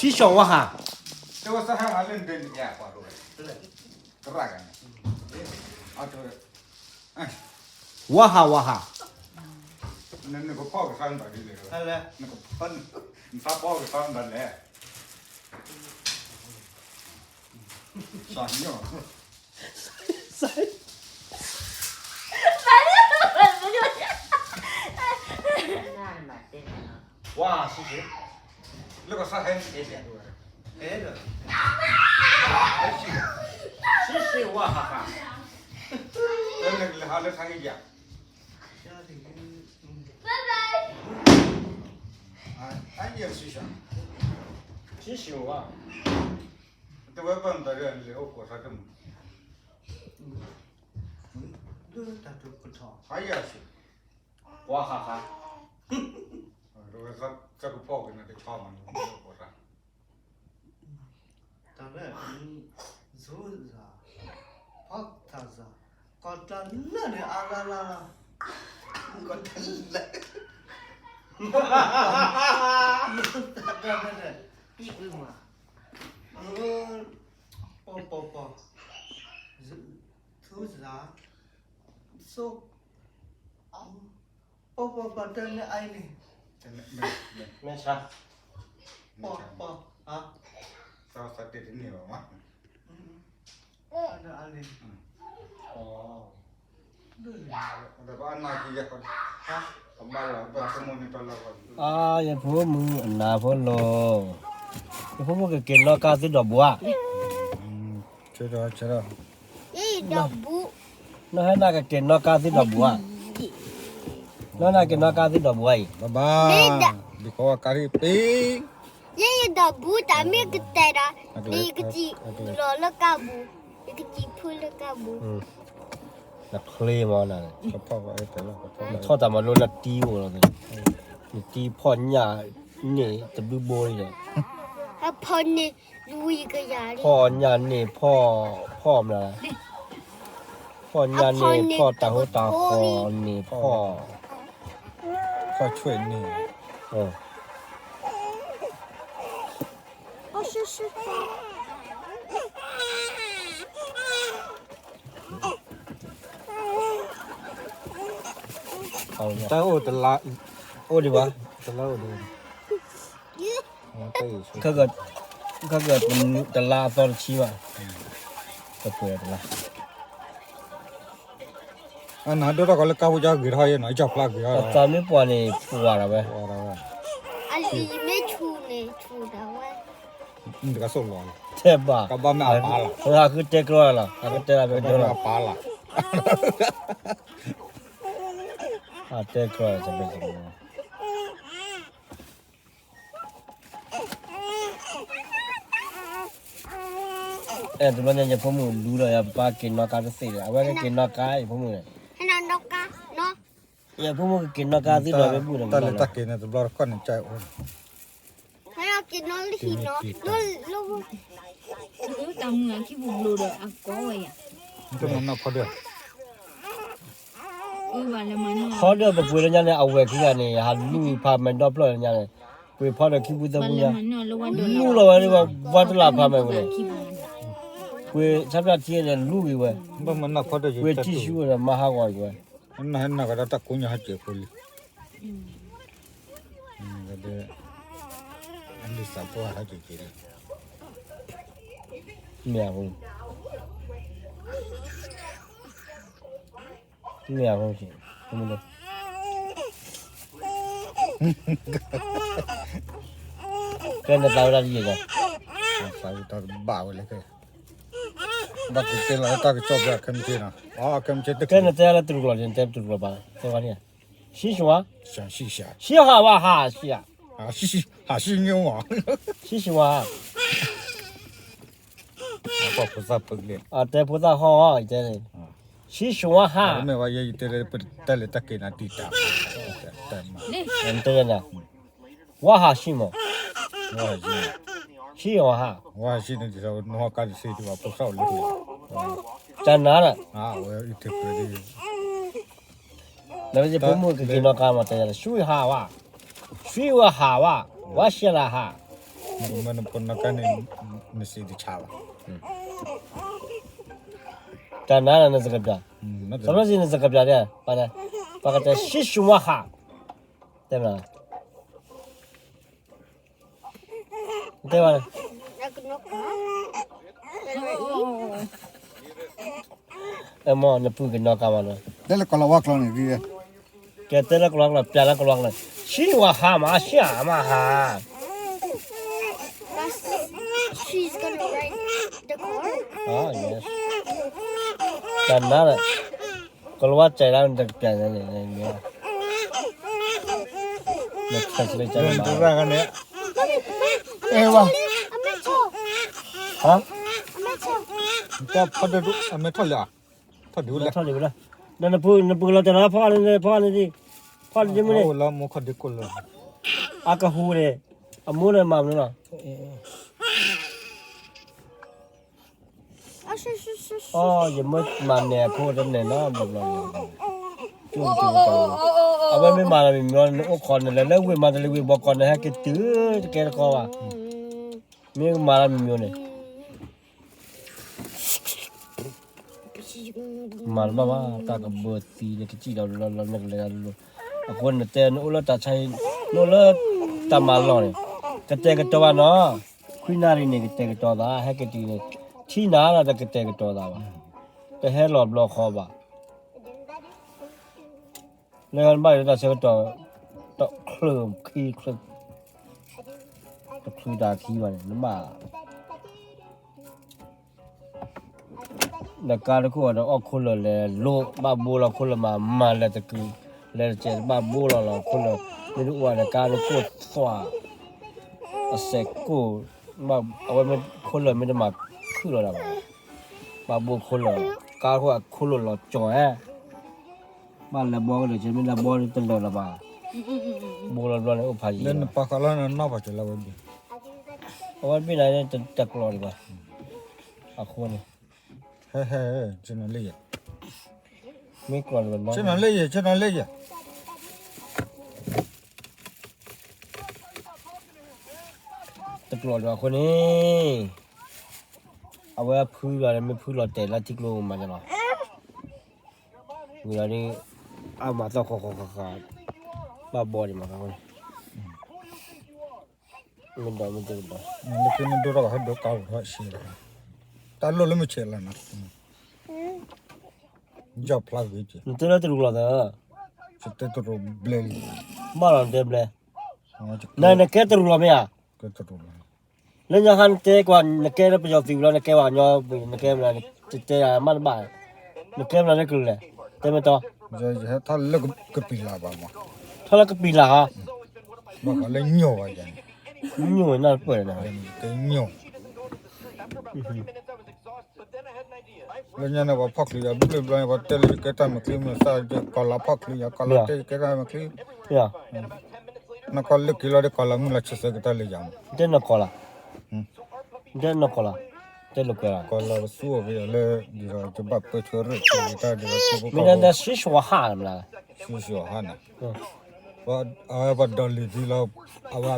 ထံၣ်ဆှီဝါဟး, တဲဝဲစဟဲဟးလၢနဒဲန့ၣ်ယါပှၤဒိၣ်ဝဲ, သရၣ်ဂၤန့ၣ်, အတဲဝဲ, ဝါဟးဝါဟး, နကဖီၣ်ကသါနဘၣ်ဒ်လဲၣ်, နကဖီၣ်, နသးဖီၣ်ကသါနဘၣ်လဲၣ်, စညိၣ် ဝါ, လၢကစၢ်ဟဲ, ဟဲလီၤ, ဟဲလီၤ, ဟဲဆံ, ဆံဆံဝါဟးဟး, လၢနကလဲၤဟးလၢခါဟံၣ်ယၤ, အယဲၢ်ဆံဆံ, ဆံဆံဝါ, တဝဲပၢ်မတၤဒ်လဲၣ်အိၣ်ကိးထီၣ်တမုာ် တၢ်တကထီၣ် ဟါယၤစ့ၢ်, ကွၢ်ဃးဃး, တဝဲသးကဖီၣ်က့ၤန့ၣ်တဆီမးန့ၣ် တၢ်လၢ ဇိဇာ, ဖီသးစး, ကီၢ်တၢ်လၢန့ၣ်အါလါလါလါ, ကီၢ်တၢ်လၢ, တၢ်လၢန့ၣ်, ပီၤပီၤပီၤ, သူစး, သိ, ပီၤပီၤပီၤတၢ်လၢအံၤန့ၣ်, မ့ၢ်ဆါ, ပီၤပီၤ, သးသးတ့တန့ၢ်ဘၣ်မး, အန့ၣ်, အါ ယဖိမုၣ်အနၢ်ဖိလီၤ, ယဖိမုၣ်ကက့ၤနီၣ်ကါသုဒီးဘှါ, နီၢ်ဟဲနၤကက့ၤနီၣ်ကါသုဒီးဘှါ, နီၢ်ဟဲနၤက့ၤနီၣ်ကါသုဒီးဘှါအံၤ, ဘၣ်ဘၣ်, ဒ်ကီးဝဲကါရံၣ်ပ့, ယဲယဒီးဘှါတၢ်မ့ၢ်ကတဲာ်ဒီး, ယကစံၣ်လီၤလၢကါဘှါ, ယကစံၣ်ဖုလၢကါဘှါ, နချ့မးနၤ, နထီၣ်တၢ်မၤလိနတံၤအိၣ်လီၤ, နတံၤဖီၣ်ညၣ်န့ၣ်တဘျုးဘိလံဒီး, ဖီၣ်ညၣ်န့ၣ်, ဖီၣ်, ဖီၣ်မနုၤ, ဖီၣ်ညၣ်န့ၣ် ဖီၣ်တၢ်ဟိတၢ်ဃီန့ၣ် ဖီၣ်, ဖီၣ်ဆွဲၣ်န့ၣ်, တၢ်အိၣ်တလါ, အိၣ်ဒံးဘၣ်, တလါအိၣ်ဒံး, ခါက, ခါက, တလါအသီတဆံဘၣ်, တပှဲၤတလါ, အနဒိၣ်ထီၣ်ကီးလၢကါဖိကါဂ့ၤထီၣ်ယဲနီၤ, ကၠီၣ်ဖျါဂ့ၤထီၣ်, အသးမ့ၢ်ပှၤန့ၣ် ပှၤဒၣ်ဝဲ, အလံၤမ့ၢ်ဆူၣ်န့ၣ် ဆူၣ်ဒၣ်ဝဲ, နတဂၤစိၣ်လီၤ, ထဲဘၣ်, ကဘၣ်မ့ၢ်အပၢ်လီၤ, ဟးဃုတဲကျီလီၤ, ဟးဃုတဲလီၤ, ကဘၣ်မ့ၢ်အပၢ်လီၤ, အတဲကျီ, အဲ တဘျီညါ ယဖိမုၣ်လူလီၤ ယပၢ်က့ၤနီၣ်ကါတသ့ဒီး အဝဲကက့ၤနီၣ်ကါ ယဖိမုၣ်န့ၣ်, ယဖိမုၣ်ကက့ၤနီၣ်ကါသ့ဒီး မ့ၢ်ဘူၣ်န့ၣ် တၢ်လၢတၢ်က့ၤန့ၣ် တဘျီတခီၣ်န့ၣ် ကအိၣ် တၢ်မုၢ်ခံပူၤဘျိဒီး အကီဝဲယၤ, တမၤနီၣ်ဖီဒၢၣ်, ဖီဒၢၣ်ပပှ့ၤလၢညါန့ၣ် အဝဲၢ်ခံဂၤန့ၣ် ဟးလူၢ်ဖးမဲာ်ဒီဖျၢၣ်လၢညါန့ၣ်, ပှ့ၤဖီဒၢၣ်ခံပူသၢပူညါ, လူၢ်လီၤဝဲဒၣ် ပှၤတလၢ်ဖးမဲာ်ဝဲန့ၣ်, ပှ့ၤဆၣ်ဖၠၣ်ထံန့ၣ် လူၢ်ဂ့ၤဝဲ, ပှ့ၤထံၣ်ဆူဝဲဒီး မၤဟးဂီၤအံၤဝဲ, နဟဲနၤကဒီးတၢ်ကိးညါဟဲက့ၤဖိလံ, အလံၤစးဖိဟဲက့ၤက့ၤလံ, မ့ၢ်အဃိ, မ့ၢ်အဃိ, ကဲနသးဝဲဒၣ်တယံာ်လီၤ, သးဝဲတၢ်တဘၣ်ဝဲလဲၣ်, ဘၣ်က့ၤတဲလီၤတၢ်ကစီၣ်ဖဲခဲမုၢ်ဆ့ၣ်နီၤ, ခဲမုၢ်ဆ့ၣ်တကဲနတဲလၢတရူးလီၤ, နတဲတရူးလီၤဘၣ်, တဲဝဲန့ၣ်, ဆံးဆှါ, ဆံးဟးဝါဟးဆံး, ဟးဆံးညိဝါ, ဆံးဆှါ, တဲဖိသၣ်ဟီၣ်, ဆံးဆှါဟး, မ့ၢ်ဝဲယဲယတဲလၢပတၢ်လဲၤတၢ်က့ၤနၤတံၢ်တၢ်, တဲနၤ, ဝါဟးဆံးမး, ဆံးဟး, ဝါဟးဆံးန့ၣ် ဒ်သိးနဟီၣ်ကါတသ့ဒံးဘၣ် ဖိသၣ်အိၣ်လၢ, ကနၤဒီး, အဝဲအံၤတကြၢးဒ် နဝဲယဖိမုၣ်ကက့ၤနီၣ်ကါမး တဲယၤလၢ ဆံးဟးဝါ, ဆံးဝါဟးဝါ, ဝါရှဲလးဟး, နမ့ၢ်နဖိနကါန့ၣ် နစံးတဆါဘၣ်. တၢ်နါလၢနစကပျၢ်, စီၤဘျီစံးနစကပျၢ်ဒဲ, ပှၤကတဲဆံၡဝါဟး, တဲမ့ၢ်, တဲဘၣ်, အဲမိၢ် နပုၢ်ကနီၢ်ကါမးနီၤ, တဲလၢကလီၤဝါကျိာ်န့ၣ်, ကတဲလၢကလီၤကျိာ် ပျၢ်လၢကလီၤကျိာ်, ဆံၡဝါဟးမး ဆံၡဝါဟး တၢ်နါလၢ ကလီၤဝါစဲးလၢနတကပျၢ်န့ၣ်, နတၢ်န့ၣ်, အဲဝဲ, အမဲထီၣ်လံ, ထီၣ်ဒံးဝဲလၢ, နပုၢ်ကလီၤတဲာ်လီၤ ဖီၣ်န့ၣ်, ဖီၣ်န့ၣ်, ဖီၣ်န့ၣ်မ့ၢ်န့ၣ်, အကဟူးန့ၣ်, အမိၢ်န့ၣ်မၤမနုၤလီၤ. အ, ယမ့ၢ်မၤန့ၢ်အဖိတန့ၢ်နီတဘျီဘျီ, ကၠိတ, အဝဲမ့ၢ်မၤလီၤမံၤမံၤ နအိၣ်ခိးနလဲၤလၢဝ့ၢ်မၤတလံဝ့ၢ်ဘီကီး နဟဲက့ၤတုၤတကဲတကီဘၣ်, မ့ၢ်မၤလီၤမံၤမံၤန့ၣ် မၤတဘၣ်ဘၣ် တၢ်ကဘၢသံလၢကစံၣ်ဒီးလီၤလီၤ နကလဲၤလီၤလီၤ, အဃိနတဲနအိၣ်လၢတၢ်ဆါဟံၣ် နအိၣ်လၢတၢ်မၤလီၢ်န့ၣ် ကတဲာ်ကတီၤဘၣ်နီၤ, ခွံနၣ်ရံၣ်န့ၣ် ကတဲာ်ကတီၤသး ဟဲက့ၤတုၤန့ၣ် ထံၣ်နၤလီၤ တကတဲာ်ကတီၤသးဘၣ်, တဟဲလီၤဘျီဃီဘၣ် လၢနဘၣ်ယိၣ်တၢ်ဆၢကတီၢ် တချုးခံချုး တချုးတၢ်ခံဘၣ်န့ၣ် နဘၣ် နကါတခိၣ်ဒီးအီၣ်ခိၣ်လၢာ်လဲၤလိၣ် ဘၣ်ဘိလီၤခိၣ်လၢာ်မၤမၤလဲၤတကုၤ လဲၤတစဲး ဘၣ်ဘိလီၤလီၤခိၣ်လၢာ် မ့ၢ်တအိၣ်ဘၣ်နကါတခိၣ်သွၣ် အစဲးကိၣ် အဝဲမ့ၢ်ခိၣ်လၢာ်မ့ၢ်တမၤခုၣ်လီၤဒၣ်ဘၣ် ဘၣ်ဘိခိၣ်လၢာ် ကါတခိၣ်အခိၣ်လၢာ်လီၤကၠီၤဧါ ဘၣ်လဲၤဘီကဒီး မ့ၢ်လဲၤဘီတလၢာ်လၢၤဘၣ် ဘိလီၤဘျီန့ၣ် အိၣ်ဖးယံၤလီၤ လၢနပာ်ဃာ်လၢနနီၢ်ပာ်စၢၤလၢဝဲဘ့ၣ် အဝဲဘ့ၣ်နၤန့ၣ် တကျိၤဒံးဘၣ် အဃိန့ၣ် ဟဲဟဲ ဆ့ၣ်နီၤလၢယၤ မ့ၢ်ကျိၤဒံးဘၣ် ဆ့ၣ်နီၤလၢယၤ ဆ့ၣ်နီၤလၢယၤ တကျိၤဒံးဘၣ်အဃိန့ၣ် အဝဲဖုလီၤ မ့ၢ်ဖုလီၤတဲာ်လၢထံကျိမၤကလီၤ ဝံၤလီၤဒ် အမၤသီၣ်ဃီဃီဃီဃီ ဘၣ်ဘီဒံးမး မ့ၢ်ဒီးမ့ၢ်တကဒီး လၢကမ့ၢ်ဒိၣ်ထီၣ်ဘၣ်ဟဲဒိးကါအိၣ်ထီၣ်ဆံးလီၤ တၢ်လိၣ်လၢမုၢ်ဆဲးလီၤနီၤ ယီၢ်ဖျါဂ့ၤက့ၤ နတဲလၢတရူးလီၤသၢ ယတဲတရူးဘျဲလံ ဘၣ်လီၤနတဲဘျဲ နကဲတရူးလီၤမ့ၢ်ဧါ ကဲတရူးလီၤ လၢညါခါနတဲကွၢ် နကဲလၢပယီၤသုးလီၤ နကဲပှၤကညီ နကဲမနုၤ တဲယၤမ့ၢ်တဘၣ် နကဲမနုၤလၢကလုာ်လဲၣ် တဲမ့ၢ်တီ ယဟဲထီၣ်လၢကပံာ်လးဘၣ်မး ထီၣ်လၢကပံာ်လးဟီ ဘၣ်ဃးလၢညိၣ်ဘၣ်ယၤန့ၣ် ညိၣ်နၢ်ပၢၢ်န့ၣ် ကညိၣ် လၢညါန့ၣ် ပှၤဖီၣ်ချုးယၤဘျုးဘျီန့ၣ် ပှၤတဲလၢယကဲတၢ်မဲာ်ချံမ့ၢ်သၣ် ကီၤလၤဖီၣ်ချုးယၤ ကီၤလၤတဲယကဲတၢ်မဲာ်ချံ နကီၢ်လၢက့ၤလီၤဒီးကီၤလၤမုၢ်လီၤဆံးဆၢကတၢၢ်လၢယၤမး တဲနီၢ်ကီၢ်လၢ တဲနီၢ်ကီၢ်လၢ တဲလိာ်ကွဲလၢ ကီၤလၤကသူအီၤက့ၤလၢ ဒ်သိးကဘၣ်ပၢဆှၢရ့ၣ်က့ၤတၢ်ဒ်သိး မ့ၢ်ဒၣ်ဆံးဆှီဟးလၢမနုၤ ဆံးဆှီဟးန့ၣ် အဝဲပှၤဒီးလံၤဒ်လီၤ အဝဲ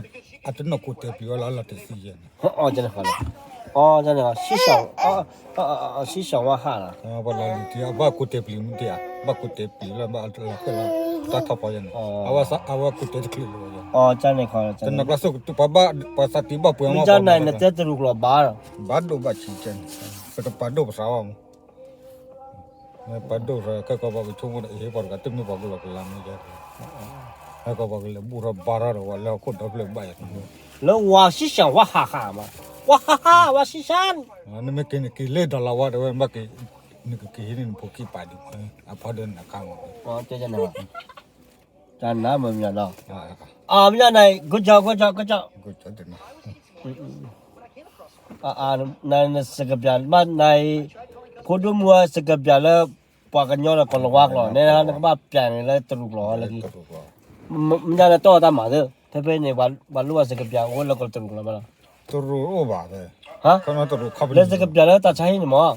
အတနီၢ်ကိးတဲာ်ပျံၤဝဲလီၤ အလီၤတဲာ်သံယဲၢ်န့ၣ် အီၣ်န့ၣ် ဆံးဆှီ ဆံးဆှီဝါဟးလီၤ ပှၤလီၤလံၤဒ်အဘၣ်ကိးတဲာ်ပျံၤမ့ၢ်ဒ်ဧါ ဘၣ်ကိးတဲာ်ပျံၤလၢဘၣ်လီၤခဲလၢာ် တၢ်ထီၣ်ဖီယဲၢ်န့ၣ် အဝဲကိးတဲာ်တချုးလၢၤဝဲယဲၢ် တနီၤကျါဆိ ပှၤသးတံၢ်ဘၣ်ပှ့ၤမး မ့ၢ်ဒ်န့ၣ် နတဲတရူးကျိာ်ဘၣ် ဘၣ်ဒိဘၣ်ဆံးကဲန့ၣ် ပတပာ်ဒိၣ်ပသးဘၣ်မး ပာ်ဒိၣ်ပသး ခဲကီးပှၤကဆိကမိၣ်ဒီး အဟ့ၣ်ပှၤတဂၤ တမ့ၢ်ပှၤကလီၤကလးမ့ၢ်ယဲၢ် ဟဲကီးပှၤကလဲၤဘူၣ်ထီၣ်ဘါထီၣ်ဒီး ပှၤလၢဟီၣ်ခိၣ်ဒီဖျၢၣ်ဘၣ်ယဲၢ် လၢဝါဆံးဆှီဝါဟးဟးမး ဝါဟးဟး ဝါဆံးဆှီ နမ့ၢ်က့ၤနက့ၤလၢဒီးလီၤဝါဒီးဝဲ နဘၣ်က့ၤ နကက့ၤဟံးန့ၢ်နဖိခံပာ်ဒံး အဖီဒီးနခါမး တၢ်နါမ့ၢ်မ့ၢ်နီၤ အမ့ၢ်နၤ good job good job good job နစကပျၢ်ဘၣ်နၤ ဖိဒိၣ်မုၢ်အစကပျၢ်လၢ ပှၤကညီဒီးကီၤလၤဝါကျိာ် နဲနကဘၣ်ပျၢ်န့ၣ်လၢတရူးကျိာ်လၢ မ့ၢ်ဒ်န့ၣ်တီၢ်တၢ်မၤသ့ ဖဲဖဲန့ၣ် ပှၤလိၣ်ဘၣ်စကပျၢ်အိၣ်လၢကီၤတရူးကျိာ်ဘၣ်လီၤ တရူးအိၣ်ဘၣ် လၢစကပျၢ်လၢတၢ်ဆါဟံၣ်န့ၣ်မး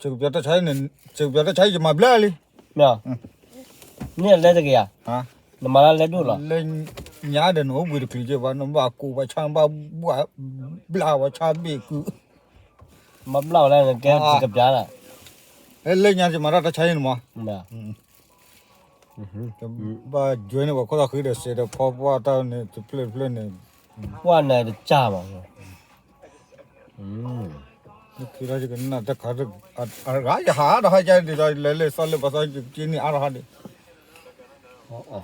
စကပျၢ်တၢ်ဆါဟံၣ်န့ၣ် စကပျၢ်တၢ်ဆါဟံၣ်ယမၤဘျါလံ မ့ၢ် န့ၣ်အလဲတဂ့ၤဧါ နမၤလၢလဲဒိၣ်လီၤ. လၢညါဒီးနအိၣ်ဘှံးတချုးက့ဘၣ် နဘၣ်ကိးပှၤဆါ နဘၣ်ဘှၣ်ဘျါပှၤဆါဘ့ၣ်ကု ဘၣ်ဘျါဝဲလၢနကဲကပျါလီၤ. လၢညါယမၤတၢ်တၢ်ဆါအံၤန့ၣ်မး ဘၣ်ယွဲန့ၢ်ပှၤခိၣ်သးဃံဒီးစဲးဒီးဖီပှၢ်တၢ်န့ၣ် တဖျၢၣ်တဖျၢၣ်န့ၣ် ပှၢ်နၤတကၢ်မး လၢခံလီၤယကနၣ်တၢ်ခါ အဂၤယဟးဒီးဟးယၤဒ်သိးလဲၤလၢသီလၢပှၤသီယကက့ၤန့ၢ်အါထီၣ်ဟးဒံး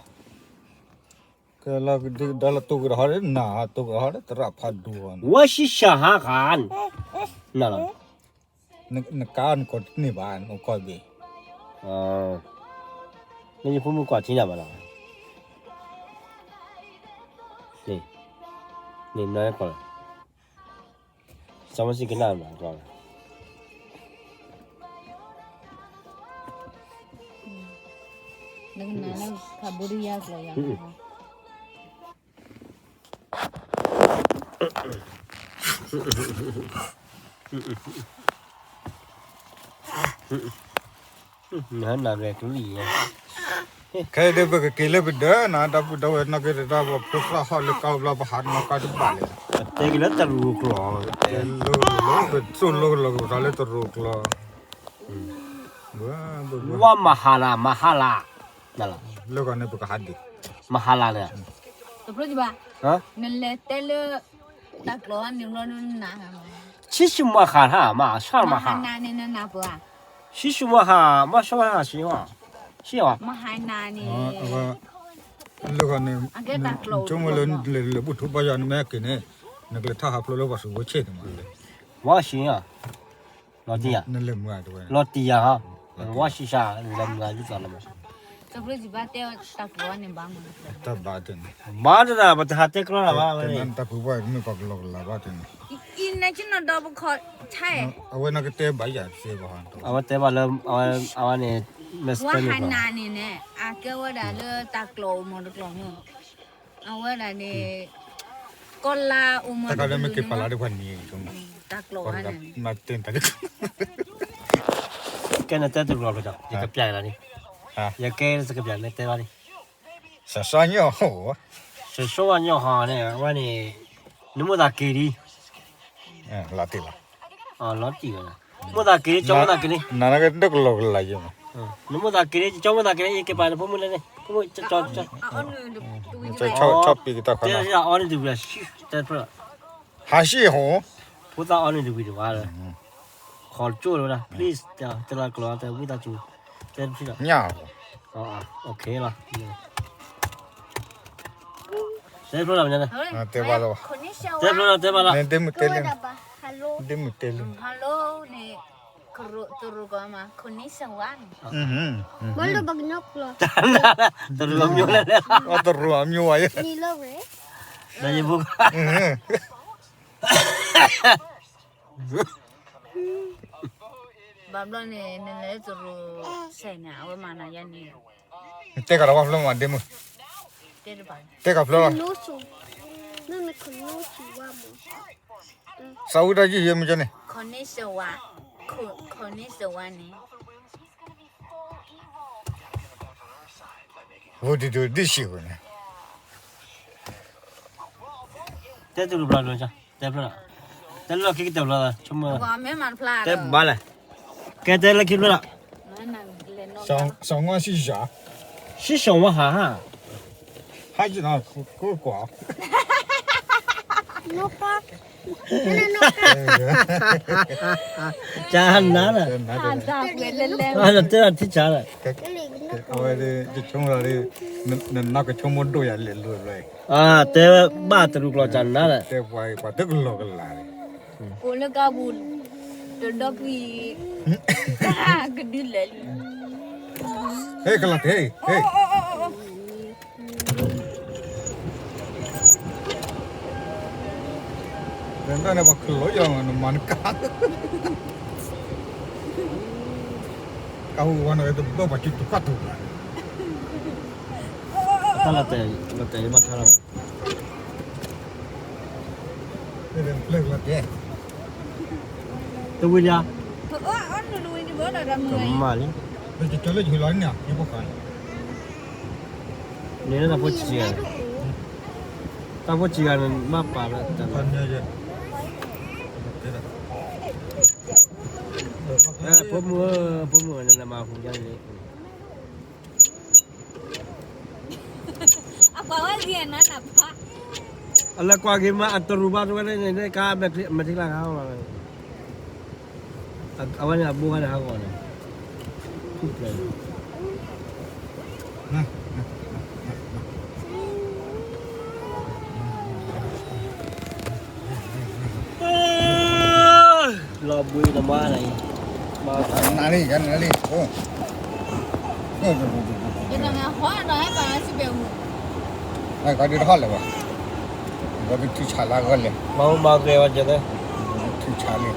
ကဲလီၤဒ်ဒီးလၢတိၢ်ကဒီးဟီဒံး နၤတိၢ်ကဒီးဟီဒံး သရၣ်ဖးဒိၣ် ဝဲဆံၣ်ဆၣ်ဟးဂၤန့ၣ် နလီၤ နကါနကိးတန့ၢ်ဘၣ် နအိၣ်ကီၢ်ဘ့ၣ် လၢယဖိမုၣ်ကွၢ်ထံနၤဘၣ်လီၤ န့ၣ် န့ၣ်နကွၢ် စီၤမ့ၣ်စံကနၣ်မး ကွၢ် နကနၣ်လၢခါဘိဒံယါကျိာ်ယါ နနၤရဲၣ်ကလံၣ်ယါ ခဲအံၤဒ်ပကက့ၤလၢပဒၢးနၤ ဒီပုၢ်ဒီဝဲၢ်နီၢ်က့ၤတၢ် ပဖိသၣ်ဟီၣ်လၢကါဘျီ ပဟးနီၢ်ကါတဘၣ်လဲၣ် တဲက့ၤလၢတရူးကျိာ် တဲလၢ ပသိၣ်လိကလီၤကပၤလၢတရူးကျိာ် ဝါမဟါလၢ မဟါလၢ လၢဂီၢ်န့ၣ် ပကဟးဒံး မဟါလၢန့ၣ် နလဲၤတဲလၢ တၢ်ကျိာ်န့ၣ်ဘျီ ဆံးဆူမဟါဟါ မဟါဆၣ်မဟါ ဆံးဆူမဟါ မဟါဆၣ်မဟါ ဆံးဟါ ဆံးဟါ လၢဂီၢ်န့ၣ် ဆိကမိၣ်လၢ လဲၤလဲၤဘူၣ်ထူဘါယွၤ နမ့ၢ်က့ၤန့ၣ် နကလဲၤထီၣ်ဟးဖျိလၢပှၤစုဖိဆ့ၣ်န့ၣ်မး ဝါဆံးဟါ လီၤတံၢ်ယါ လီၤတံၢ်ယါဟါ ဝါဆံးဆါ လဲၤမုာ်ယုၢ်သးလီၤမး တၢ်ဘၣ်တန့ၣ် ဘၣ်တဒၣ် ပတဟးတဲကျီလၢၤဘၣ်ဝဲန့ၣ် တၢ်ဖုဘၣ်မ့ၢ်ကီးကလီကလီဘၣ်တန့ၣ် အဝဲန့ၣ်ကတဲဘၣ်ယၤတသ့ဘၣ် အဝဲတဲဘၣ်လၢ အဝဲန့ၣ် မ့ၢ်စပဲန့ၣ် ဝါဟါနၤန့ၣ်န့ၣ် အကဲဝဲဒၣ်လၢတၢ်ကျိာ်အိၣ်မးတကျိာ်မး အဝဲဒၣ်န့ၣ် ကီၢ်လါအိၣ်မး တၢ်ကီလၢမ့ၢ်က့ၤပာ်လၢတခွါနံၤ တၢ်ကျိာ်ဝဲန့ၣ် ကဲနတဲတရူးလီၤ ယကပျဲလီၤန့ၣ် ယကဲစကပျဲန့ၣ်တဲဘၣ်န့ၣ် စၢၤစီညိၣ် စၢၤစီညိၣ်ဟီန့ၣ် အဝဲန့ၣ် နမိၣ်သးက့ၤဒံး လီၤတံၢ်လီၤ လီၤတံၢ်ဝဲ မိၣ်သးက့ၤ ကၠီမိၣ်သးက့ၤ နနကဒိကလီကလီယဲၢ်မး နမိၣ်သးက့ၤ ကၠီမိၣ်သးက့ၤ ယက့ၤပာ်နဖိမုၣ်လၢန့ၣ် ဖိမုၣ် ဆီပ်ပြီးတော့ခဏ အီနုၣ်တဝံၤ ဟးရှ့ၣ်ဟိ ဖိသၣ်အီနုၣ်တဝံၤတဝါလၢ ခီကၠိၣ်လၢဝဲဒၣ် please တဲလီၤကျိာ် တဲဝံသးစူၤ တဲတဖျၢၣ်လီၤ ညၣ် OK လီၤ တဲတဖျၢၣ်လီၤ တဲဘၣ်လီၤ တဲဘၣ်လီၤ ဒ့မုၢ်တဲလံ ဒ့မုၢ်တဲလံ Hello န့ၣ် တရူးကီးမး ခနံၣ်စဝါန့ၣ် တရူးအမျိုးလဲၣ်လဲၣ် တရူးအမျိုးဝဲ နယဘိ ဘၣ်ဘျီန့ၣ် နလဲၤတရူးစဲးန့ၣ် အဝဲမၤနၤယဲန့ၣ် တဲကဒီးဝဲဖျိမး ဒ့မုၢ် တဲကဖျိလီၤ သးဝံၣ်တၢ်ယုၢ်ယဲမ့ၢ်ကန့ၣ် ခနံၣ်စဝါ ခနံၣ်စဝါန့ၣ် ဝဒဒဒစံၣ်န့ၣ် တဲတရူးဘျီ တဲဖျၢၣ်လီၤ တဲလၢခံကတၢၢ်ဘျီ ဆိကမိၣ် တဲဘၣ်လဲၣ် ကဲတဲလၢခံဖျၢၣ်လီၤ စံၣ်စီဝါဟါ ဟါ ကကွၢ် ကနါလၢ တဲထံဆါလၢ အဝဲ ယဆိကမိၣ်လီၤ နနီၢ်ကဆိကမိၣ်ဒိၣ်ယၤလဲၤလိၤလီၤ တဲဘၣ်တရူးကျိာ်ကနါလၢ တဲပှၤပှၤတကလီကလးန့ၣ် အိၣ်လၢကါပူၤ တဒီကွံာ် ကဒုလဲၤလံ ဟဲကလီၤတဲ ဟဲ နတၢ်န့ၣ်ပှၤကလီယီၤ နမၤနကါ ကါဟူဝါနတဘၣ်ပှၤကံတူာ်ကါတူာ် တၢ်လီၤတဲာ် လီၤတဲာ်ယဘၣ်ထါလီၤ တဝံၤလံဧါ ကမၣ်လံ လၢယဟူလီၤန့ၣ် ယဖိခွါန့ၣ် န့ၣ်တၢ်ဖိဆံးဂၤ, တၢ်ဖိဆံးဂၤန့ၣ် ဘၣ်ပာ်လၢတၢ်လီၤ. ဖိမုၣ်ဧၢ, ဖိမုၣ်ဧၢ, နမၤဟူးယါန့ၣ်, အလဲၤကွၢ်က့ၤမး အတရူးဘၣ်တဝဲန့ၣ် ကါမဲာ်ချံလၢဟးဂီၤလီၤ. အဝဲန့ၣ်အဘိဂၤန့ၣ်ဟးဂီၤန့ၣ်, ထူၣ်ဖျဲးန့ၣ်, လီၤဘှံးနမါန့ၣ်, နၤလံ နၤလံ, ကဒုးတဟီၣ်လဲၣ်ဘၣ်, ကဒုးထူၣ်ဆးလၢအဂီၢ်လဲၣ်, မၤမၤကဲဝဲကဲ, ထူၣ်ဆးလံ,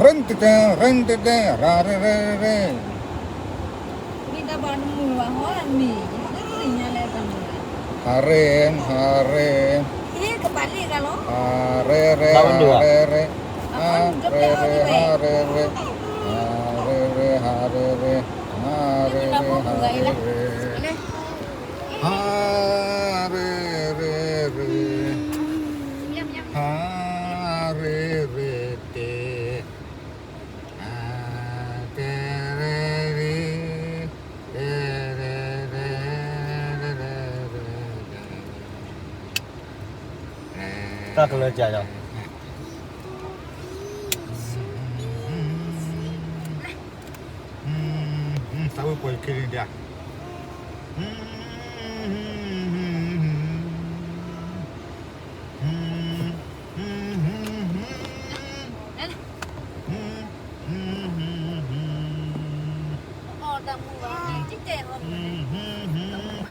ရ့တတဲ ရ့တတဲ ရၤရ့ရ့ရ့, ဟးရ့ ဟးရ့, ဟးရ့ရ့ ဟးရ့ရ့, ဟးရ့ရ့ ဟးရ့ရ့, ဟးရ့ရ့ ဟးရ့ရ့, ဟးရ့ရ့ ဟးရ့ရ့, ဟးရ့ရ့ရ့, ဟးရ့ရ့တ့, ဟးတဲရ့ရ့, တဲရ့ရ့, တၢ်ကလၢကၢ်ယီၤ, သးဝဲပှဲၤခံန့ၣ်ဒၣ်,